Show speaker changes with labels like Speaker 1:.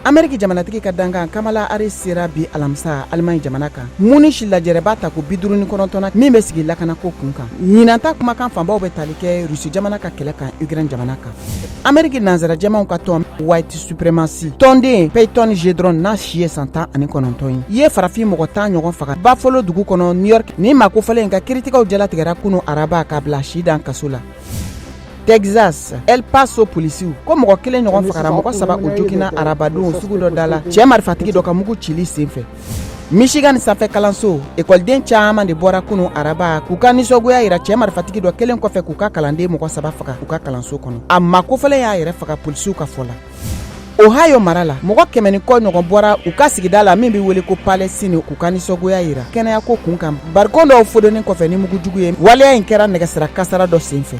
Speaker 1: Ameriki jamanatigi ka dankan Kamala Harris sera bi alamisa Allemagne jamana kan Munich lajɛrɛba tako 59nan min bɛ sigi lakanako kun kan. Ɲinan ta kumakan fanbaw bɛ tali kɛ Rusi jamana ka kɛlɛ kan Ukraine jamana kan. Ameriki nansara jɛmanw ka tɔn White Supremacy tɔnden Payton Gendron n'a si ye san 19 ye, ye farafin mɔgɔ 10 ɲɔgɔn faga Buffalo dugu kɔnɔ New York. Nin maa kofɔlen in ka kiritigɛw jalatigɛra kunu araba k'a bila si dan kaso la. Texas, El Paso polisiw ko mɔgɔ kelen ɲɔgɔn fagara, mɔgɔ saba o joginna arabadon sugu dɔ da la, cɛ marifatigi dɔ ka mugu cili senfɛ. Michigan sanfɛ kalanso ekɔliden caman de bɔra kunu araba k'u ka nisɔngoya yira cɛ marifatigi dɔ kelen kɔfɛ k'u ka kalanden mɔgɔ saba faga u ka kalanso kɔnɔ. A maa kofɔlen y'a yɛrɛ faga polisiw ka fɔ la. Ohio mara la, mɔgɔ 100 ni kɔ ɲɔgɔn bɔra u ka sigida la min bɛ wele ko Palestine k'u ka nisɔngoya yira kɛnɛyako kun kan, barikon dɔw fodonnen kɔfɛ ni mugujugu ye. Waleya in kɛra nɛgɛsira kasara dɔ senfɛ.